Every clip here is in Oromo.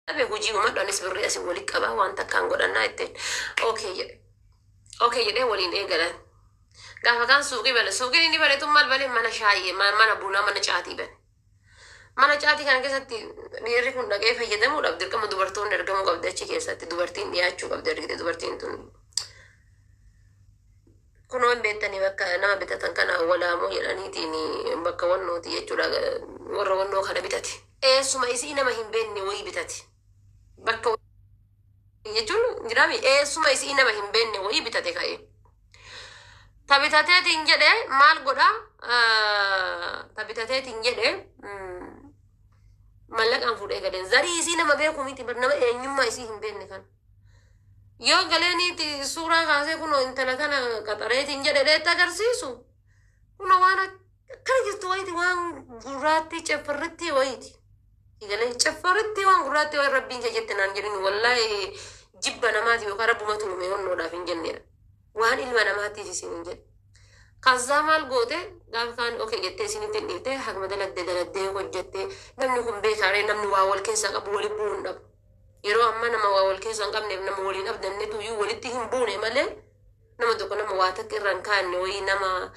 Dhabe hojii uumadhu, anis birrii asii walitti qabaa, waan takkaan godhannaa ittiin. Okay jedhe. Okay jedhee waliin eegalan. Gaafa kaan suuqii bane. Suuqiin inni bane tun maal bane? Mana shaayee, mana bunaa, mana caatii bane. Mana caatii kana keessatti dhiirri kun dhaqee fayyadamuudhaaf dirqama dubartoonni argamuu qabdi. Achi keessatti dubartiin dhiyaachuu qabdi. Argite, dubartiin tun kunoo hin beektanii, bakka nama bitatan kana walaamoo jedhaniitiin bakka wannooti jechuudha. Warra wannoo kana bitate. Eessuma isii nama hin beekne wayii bitate. Bakka jechuun jiraami, eessuma isii nama hin beekne wayii bitate ka'ee. Ta bitateetiin jedhe maal godha? Ta bitateetiin jedhe mallaqaan fuudhee galeen zarii isii nama beeku miti, nama eenyummaa isii hin beekne kana. Yoo galeeniiti suuraa kaasee kunoo intala tana qaxareetiin jedhe dheetti agarsiisu, kunoo waan akkana jirtu wayiiti, waan gurraattii ceffarritti wayiiti. Galee ceffarritti waan gurraattii wayi. Rabbiin kee jette naan jedhin, wallaahi jibba namaati yookaan rabbumatu uume wannoodhaaf hin jennedha. Waan ilma namaatiif isin hin jedhe. Kazzaa maal goote? Gaafa kaan okay jettee isinitti hin dhiifte. Haguma daladdee daladdee hojjettee, namni kun beekaaree, namni waa wal keessaa qabu wali bu'uu hin dhabu. Yeroo ammaa nama waa wal keessaa hin qabneef nama waliin abdannetu iyyuu walitti hin buune malee, nama tokko nama waa takka irra hin kaanne wayii, nama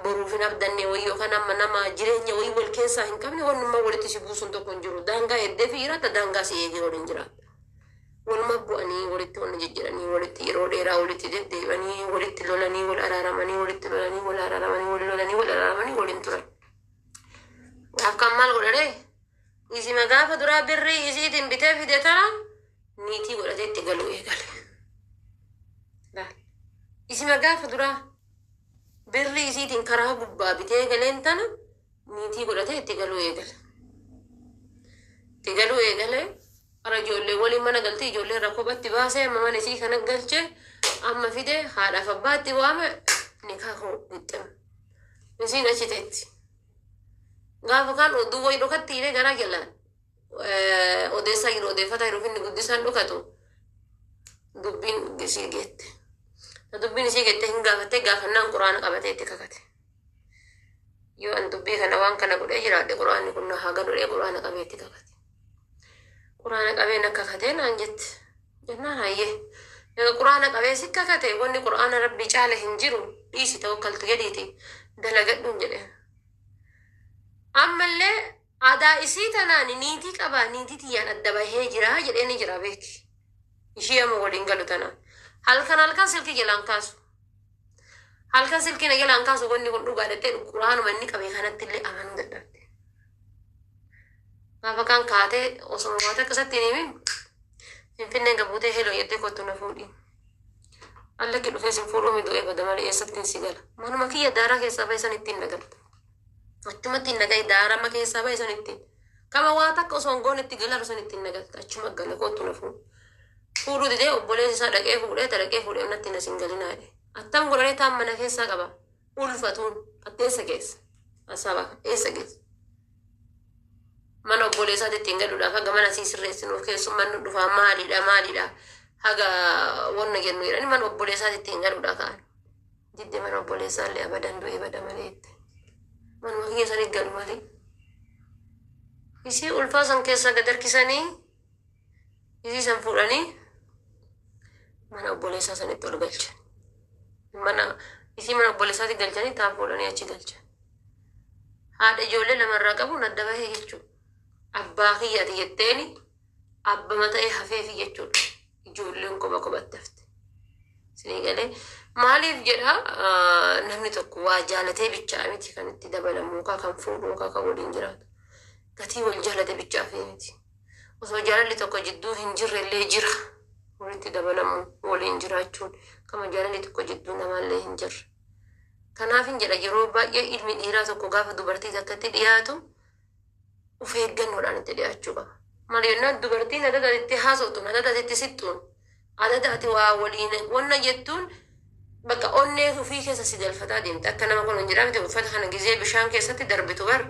boruuf hin abdanne wayii, yookaan amma nama jireenya wayii wal keessaa hin qabne, wannummaa walitti si buusuun tokko hin jiru. Daangaa eddee fi jiraata, daangaa si eegee waliin jiraata. Waluma bu'anii walitti wanna jejjedhanii, walitti yeroo dheeraa walitti deddeebi'anii, walitti lolanii wal araaramanii, walitti lolanii wal araaramanii, wal lolanii wal araaramanii waliin turan. Gaaf kan maal godharee? Isima gaafa duraa birrii isiitiin bitee fide tana niitii godhatee itti galuu eegale. Isima gaafa duraa birrii isiitiin karaa gubbaa bitee galeen tana niitii godhatee itti galuu eegale. Itti galuu eegale. Hara ijoollee waliin mana galtee, ijoollee irra kophatti baasee, amma mana isii kana galchee, amma fide haadhaaf abbaatti waame, nikaa koo gixxima. Isiin achi teetti. Gaafa kaan oduu wayii dhokatti hidhee garaa jalaan odeessaa jiru, odeeffataa jiru, finni guddisaan dhokatu, dubbiin isii geette. Dubbiin isii geette hin gaafattee, gaafannaan quraana qabatee itti kakate. Yoo an dubbii kana waan kana godhee jiraadhe, quraanni kun na haa galu, quraana qabee itti kakate. Quraana qabee na kakatee naan jette. Jennaan hayyee. Egaa quraana qabee si kakate, wanni quraana rabbii caale hin jiru, dhiisi, tawakkaltu jedhiiti dalagadhuun jedhe. Ammallee aadaa isii tanaan niitii qabaa, niitii tiyyaan adda bahee jira jedhee ni jira, beeki. Ishii amma waliin galu tanaan. Halkan halkan silkii jalaan kaasu. Halkan silkii na jalaan kaasu, wanni kun dhugaa jettee quraanuma inni qabe kanatti illee amanuu dadhabde. Gaafa kaan kaatee osoma waan akkasatti hin himin Finfinneen gabuutee, hello jettee, kottu na fuudhi. Allakki dhufee sin fuudhuu mi, du'ee bada malee eessatti si gala? Manuma kiyya daaraa keessaa bahe san ittiin nagalta. Achumatti hin nagaye, daarama keessaa bahe san ittiin. Kama waa takka osoo hin goone itti galaaru san ittiin nagalta. Achuma gala, kottu na fuudhu. Fuudhuu didee, obboleessi isaa dhaqee fuudhee, ta dhaqee fuudhee natti na sin galinaa jedhe. Attam godhanii taan mana keessaa qaba. Ulfatuun atti eessa geessa? Asaaba eessa geessa? Mana obboleessaatti ittiin galuudhaaf haga mana sii sirreessinuuf keessummaan nu dhufaa, maalidha maalidha haga wanna jennu jedhani mana obboleessaatti ittiin galuudha ka'an. Didde, mana obboleessaa illee abadan, du'ee bada malee jette. Manuma kiyya sanii galu malee. Isii ulfaa san keessaa gad harkisanii, isii san fuudhanii mana obboleessaa sanitti ol galchan. Mana isii mana obboleessaatti galchanii, taan fuudhanii achi galchan. Haadha ijoollee lamarraa qabuun adda bahee jechuudha. Abbaa kiyyaati jetteeni abbama ta'ee hafeefi jechuudha. Ijoolleen kopha kophatti hafte. Isinii galee? Maaliif jedha, namni tokko waa jaalatee bichaa miti kan itti dabalamu yookaan kan fuudhu yookaan kan waliin jiraatu. Gatii wal jaalate bichaa fi miti. Osoo jaalalli tokko jidduu hin jirre illee jira. Walitti dabalamu, waliin jiraachuun kama jaalalli tokko jidduu namaallee hin jirre. Kanaaf hin jedha, yeroo baay'ee ilmi dhiiraa tokko gaafa dubartii takkatti dhiyaatu of eeggannoodhaan itti dhiyaachuu qaba. Maal jennaan, dubartiin adada itti haasoftuun, adada itti sixxuun, adada ati waa waliin wanna jettuun, bakka onnee ofii keessa si galfataa deemte. Akka nama kun hin jedhamte, uffata kana gizee bishaan keessatti darbitu bar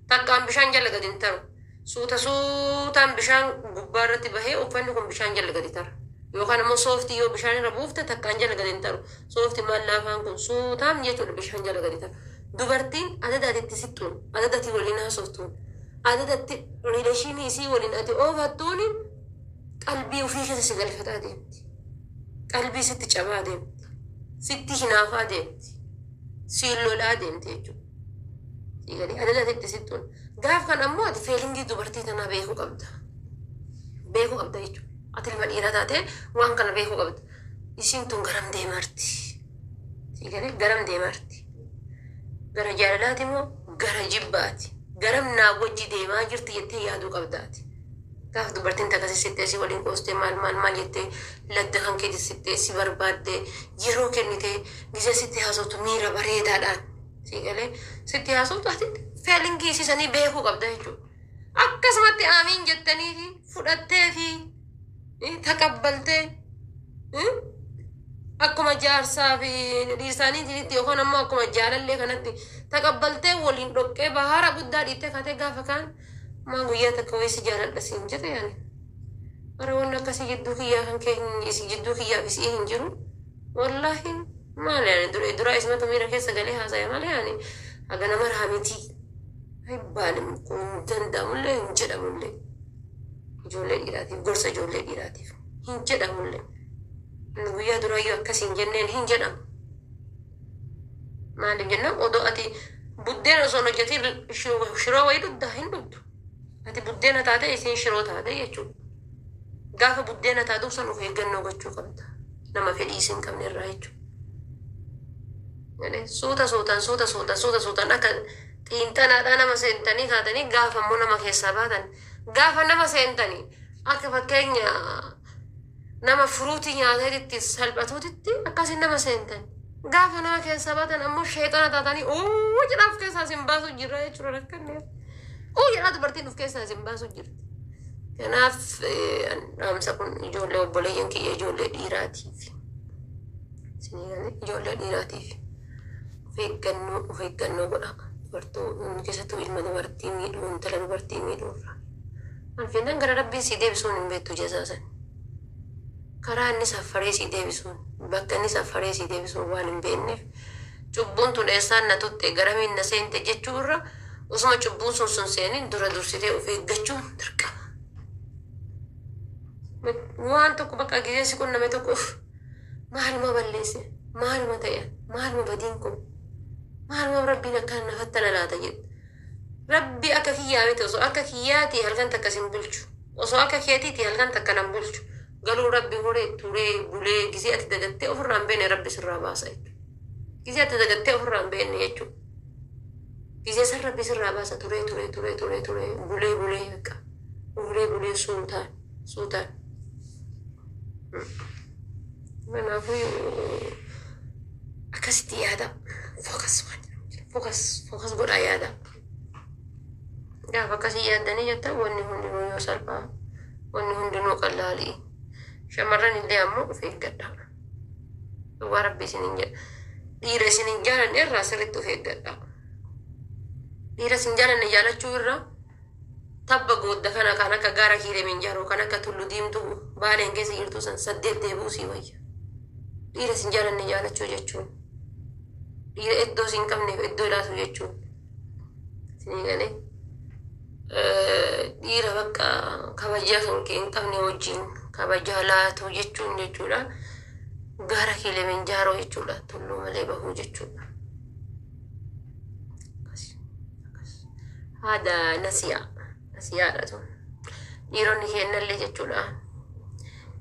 takkaan bishaan jala gadi hin taru. Suuta suutaan bishaan gubbaa irratti bahee uffanni kun bishaan jala gadi tara. Yookaan immoo sooftii yoo bishaan irra buufte takkaan jala gadi hin taru. Sooftii maal laafaan kun suutaan jechuudha bishaan jala gadi tara. Dubartiin adada ati itti sixxuun, adada ati waliin haasoftuun, adada itti relation isii waliin ati oofattuun Qalbii ofii keessa si galfataa deemti. Qalbii sitti cabaa deemti. Sitti hinaafaa deemti. Siin lolaa deemti jechuudha. Sii galee adada itti sittuun. Gaaf kan ammoo ati feelingii dubartii tanaa beekuu qabda. Beekuu qabda jechuudha. Ati ilma dhiiraa taatee waan kana beekuu qabda. Isiin tun garam deemarti? Sii galee garam deemarti? Gara jaalalaati moo gara jibbaati? Garam naa wajji deemaa jirti jettee yaaduu qabdaati. Gaaf dubartiin takka si sittee si waliin qoostee, maal maal maal jettee, ladda kan keeti sittee si barbaaddee, yeroo kennitee, gizee sitti haasoftu miira bareedaadhaan sii galee sitti haasoftu, ati feelingii isiisanii beekuu qabda jechuudha. Akkasumatti aamiin jettanii fi fudhattee fi taqabbaltee akkuma jaarsaa fi dhiirsaaniitiitti yookaan ammoo akkuma jaalallee kanatti taqabbaltee waliin dhoqqee bahara guddaa dhiittee kaatee, gaafa kaan maa guyyaa takka wayii si jaaladha siin jedhe, yaani bara wanni akkasii jidduu kiyyaa kan kee jidduu kiyyaa fi si'ii hin jiru. Wallaahi maal yaani dura dura ismatu miira keessa galee haasa'e malee, yaani haga nama raamitii hibbaan kun hin danda'amullee, hin jedhamullee. Ijoollee dhiiraatiif gorsa, ijoollee dhiiraatiif hin jedhamullee. Inni guyyaa duraayyuu akkas hin jenneen, hin jedhamu. Maaliif jennaan, odoo ati buddeena osoo hin hojjetin shiroo wayii dhugdaa hin dhugdu. Ati buddeena taate, isiin shiroo taate jechuudha. Gaafa buddeena taatu san of eeggannoo gochuu qabda. Nama fedhii isin qabne irraa jechuudha. Suuta suutaan, suuta suutaan, suuta suutaan akka xiinxalaadhaa nama seentanii kaatanii, gaafa immoo nama keessaa baatan, gaafa nama seentanii akka fakkeenya nama furuutii nyaateetitti salphatuutitti akkasiin nama seentan. Gaafa nama keessaa baatan ammoo sheexana taatanii uu jedhaa of keessaa isin baasu jira jechuudha rakkanne. Uu jedhaa dubartiin of keessaa isin baasu jirti. Kanaaf dhaamsa kun ijoollee obboleeyyan kiyya ijoollee dhiiraatiif. Isinii galee, ijoollee dhiiraatiif of eeggannoo godha. Dubartuu keessattuu ilma dubartii miidhuu, intala dubartii miidhuu irraa. Alfiinaan gara rabbiin si deebisuun hin beektu jazaasan. Karaa inni saffaree si deebisuun, bakka inni saffaree si deebisuun waan hin beekneef, cubbuun tun eessaan na tutte, garamiin na seente jechuu irra, osuma cubbuun sun sun seenin dura dursitee of eeggachuun dirqama. Waan tokko bakka gisee si qunname tokko, uf maaluma balleesse, maaluma ta'e, maaluma badiin kun, maaluma rabbiin akkana na fattana laata jedhe. Rabbi akka kiyyaa miti. Osoo akka kiyyaati halkan takka sin bulchu, osoo akka keetiiti halkan takka nan bulchu. Garuu rabbi horee turee bulee gisee ati dagattee ofirraa hin beekne rabbi sirraa baasa jechuudha. Gisee ati dagattee ofirraa hin beekne jechuudha. Gisee san rabbi sirraa baasa, turee turee turee turee turee bulee bulee bakka bulee bulee suutaan suutaan. Kanaafuu akkasitti yaada, focus waan jedhamu jira. Focus, focus godhaa yaada. Gaafa akkasii yaaddanii jettan, wanni hundinuu yoo salphaa, wanni hundinuu qallaalii. Shamarran illee ammoo of eeggadha. Dhugaa rabbi isiniin jedha. Dhiira isin hin jaalanne irraa sirriitti of eeggadha. Dhiira isin jaalanne jaalachuu irraa tabba goodda kana kan akka gaara Kiilimanjaaroo, kan akka Tullu Diimtuu Baaleen keessa jirtu san saddeet deebi'uu sii wayya. Dhiira isin jaalanne jaalachuu jechuun dhiira iddoo isin qabneef iddoo laatu jechuun, isinii galee, dhiira bakka kabajaa kan kee hin qabne wajjin kabajaa laatu jechuun jechuudha. Gaara Kiilimanjaaroo jechuudha. Tulluu malee bahuu jechuudha. Haada nasiyaa nasiyaadha tun. Dhiironni kennallee jechuudha.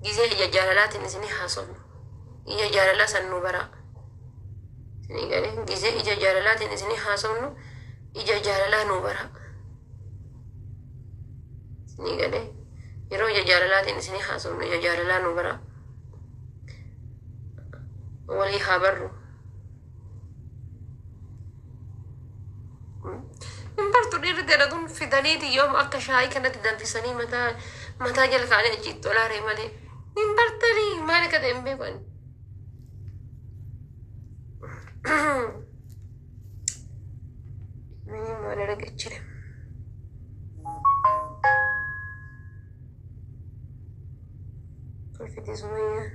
Gizee ija jaalalaatiin isinii haasofnu. Ija jaalalaa san nu baraa. Isinii galee, gizee ija jaalalaatiin isinii haasofnu ija jaalalaa nu baraa. Isinii galee, yeroo ija jaalalaatiin isinii haasofnu ija jaalalaa nu baraa. Walii haa barru. Hin bartu dhiirri ta'e fidaniiti yoom akka shaayii kanatti danfisanii mataa mataa jala kaa'anii achi itti olaaree malee. Hin bartanii, maal akka ta'e hin beeku ani. Maal argachire? Kolfiti Sumayyaa.